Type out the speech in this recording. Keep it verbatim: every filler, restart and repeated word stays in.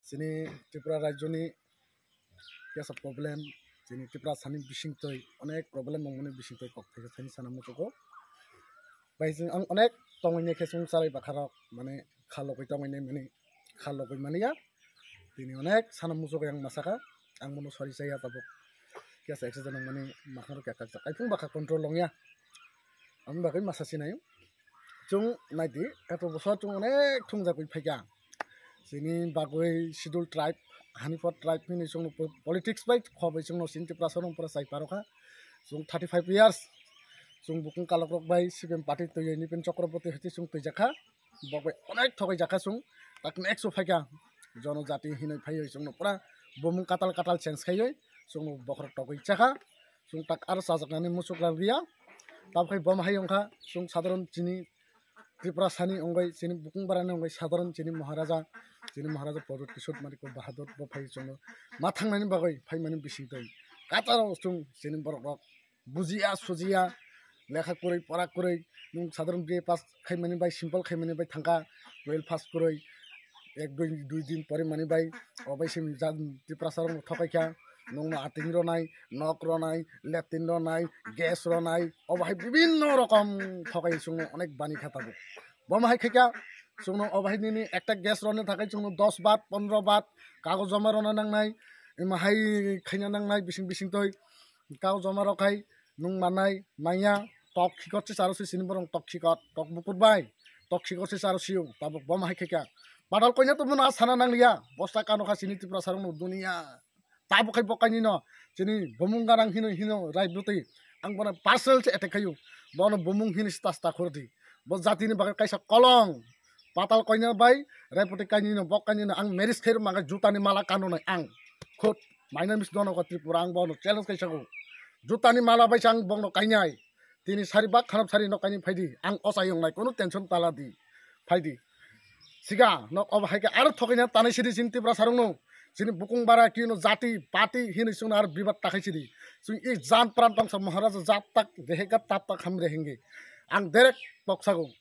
Chini Tripura rajyoni kesa problem, chini Tripura sani bisingtwi onek problem wngmani bisingtwi kok thaijakha thani sana muchugo. Bai chwng ang onek tongwi khe chwng charai bakharok mane khalogwi tongwi mani khalogwi mani ya. Tini onek sana muchugo yang masaka ang bono sori chaya tabuk. Kesa accident wngmani makhang rok kaka kaifung bakha control wngya. Ang bagwi masa sinai. Chwng naidi, eto bosor chwng onek thungjagwi phaikha. Chini bagwi Scheduled Tribe, Hanifot Tribe hwnwi chwngno po-, politics bai khobai chwngno chini Tiprasa rok pura chai parokha. Chwng thirty five years chwng bukung kalokrok bai C P M party twiwi Nipin Chakraborty hwtwi chwng twijakha. Bokbai onek thogwi jakha chwng, tak next o phaikha. Jonojati hinwi phaiwi chwngno pura bumung katal katal change khaiwi chwngno bokhorok togwi chakha. Chwng tak aro chajaknani muchuk rang riya. Tabkhai bom hai wngkha chwng sadharon chini Tripura sani wngwi chini bukung barani wngwi sadharon chini Maharaja, chini Maharaja Pradyot Kishore Manikya Bahadur bo phai chwngno ma thangnani bagwi phaimani bisingtwi kataro chwng chini borok rok bujiya sujiya lekha kwrwi pora kwrwi nwng sadharon B A pass khaimani bai simple khaimani bai thangkha twelve pass kwrwi ek dui dui din pore mani bai obai se Tiprasa rok thokaikha. Nungno ating ronai, nok ronai, leptin ronai, gas ronai, obo hai bibinno rokom thokai chwngno onek bani kha tabuk. Bomo hai khaikha chwngno obo hai nini ekta gas roni thakai chwngno dos bat, pondro bat kagoj joma rona nangnai, ema hai khaina nangnai bising bising toi kagoj joma rok hai nung manai manya tok khikot se charo se chini borong tok khikot, tok bukur bai tok khikot se charo sio tabuk bomo hai khaikha. Padal koina to muna sana nangliya, bosta kano kha chini Tiprasa rokno duniya. Tabuk khai bo kainwi no chini bumung garang hino hino Rai Bwtwi. Ang bono personal se attack khayu. Bono bumung hini sta sta khurdi. Bo jatini bagwi kaisa kolong. Patal koina bai Rai Bwtwi kainwi no bok kainwi no ang marriage khairok mangkha jutani mala kano nai ang. Khud my name is Donoko Tripura, ang bono challenge kaisa go. Jutani mala bai ang bokno kainai. Tini sari bak khanap sari no kainwi phaidi. Ang ochai wngnai kono tension tala di. Phaidi. Siga nok obo hai khe aro thokaina tanai sidi chini Tiprasa rokno. Chini bukung bara kino jati pati hini chwngno aro bibat takhai sidi. Chwng i jan pran tongsa Maharaja jat tak rehega tap tak ham rehenge. Ang direct toksago.